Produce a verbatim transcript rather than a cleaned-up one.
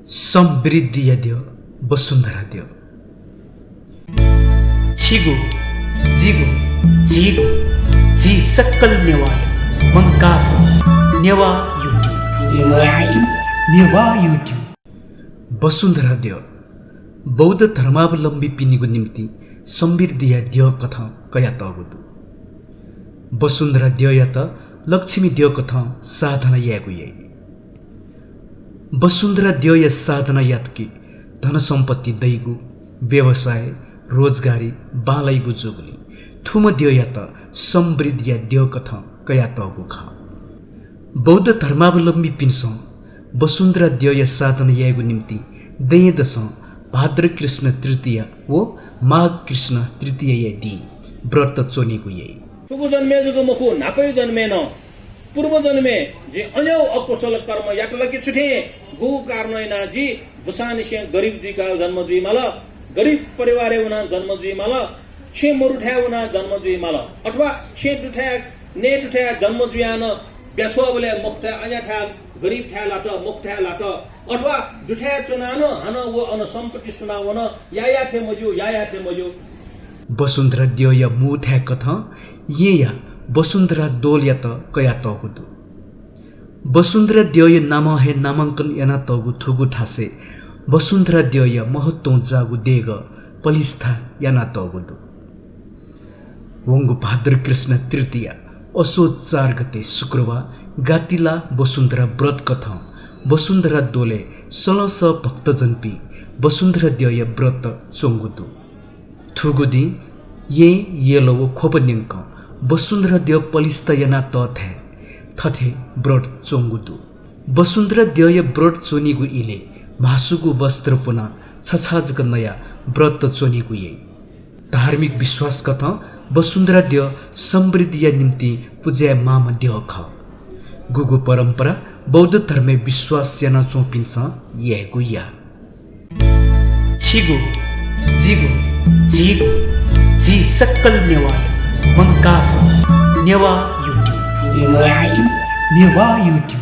समृद्धिया द्यः, वसुन्धरा द्यः। छिगु, जिगु, झीगु, झी सकल नेवाःया मंकाः सः नेवाः YouTube। नेवाः YouTube। वसुन्धरा द्यः बौद्ध धर्मावलम्बीपिनिगु निम्तिं समृद्धिया द्यःकथं कयातःगु दु। वसुन्धरा द्यःयात लक्ष्मी द्यःकथं साधना यायेगु याइ। वसुन्धरा द्यःया साधना यात कि धनसम्पत्ति दइगु, व्यवसाय, रोजगारी बांलाइगु जूगुलिं थुम्ह द्यःयात समृद्धिया द्यःकथं कयातःगु खः। बौद्ध धर्मावलम्बीपिन्सं वसुन्धरा द्यःया साधना यायेगु निम्तिं दँय्‌दसं भाद्र कृष्ण तृतीया व माघ कृष्ण तृतीयाया दिं व्रत च्वनीगु याइ। थुगु जन्मय् जक मखु, न्हापाया जन्मय् नं, पूर्व जन्मय् जिं अन्याय अकुशल कर्म यात ला कि छु थें, गुगु कारणं यानाः जि बूसांनिसें गरिब जुइकाः जन्म जुइमाल, गरिब परिवारय् वनाः जन्म जुइमाल, छेँ मरुथाय् वनाः जन्म जुइमाल, अथवा छेँ दुथाय्, नये दुथाय् जन्म जुयाः नं ब्याछ्वःबलय् मखुथाय् अन्याथाय् गरिबथाय् लात, मखुथाय् लात, अथवा दुथाय् च्वनाः नं हानं व अन सम्पत्ति सुनावन, याया थें मज्यू, याया थें मज्यू। वसुन्धरा द्यःया मू थाय्‌कथं येँया वसुन्धरा दोलयात कयातःगु दु। वसुन्धरा द्यःया नामं हे नामांकन यानातःगु थुगु थासय् वसुन्धरा द्यःया महत्वं जाःगु देगः पलिस्था यानातःगु दु। वंगु भाद्र कृष्ण तृतीया असोज चार गते शुक्रबार गातिला वसुन्धरा व्रतकथं वसुन्धरा दोलय् सलंसः भक्तजनपिं वसुन्धरा द्यःया व्रत च्वंगु दु। थुगु दिं येँ, यल व ख्वप न्यंकं वसुन्धरा द्यः पलिस्था यानातःथाय् थथे व्रत च्वंगु दु। वसुन्धरा द्यःया व्रत च्वनीगु इलय् म्हासुगु वस्त्र पुनाः छछाः जक नयाः व्रत च्वनीगु याइ। धार्मिक विश्वासकथं वसुन्धरा द्यः समृद्धिया निम्तिं पुजा यायेमाःम्ह द्यः खः। गुगु परम्परा बौद्ध धर्मय् विश्वास यानाच्वंपिन्सं यायेगु या। छिगु, जिगु, झीगु, झी सकल नेवाःया मंकाः सः नेवाः YouTube। नेवाः YouTube।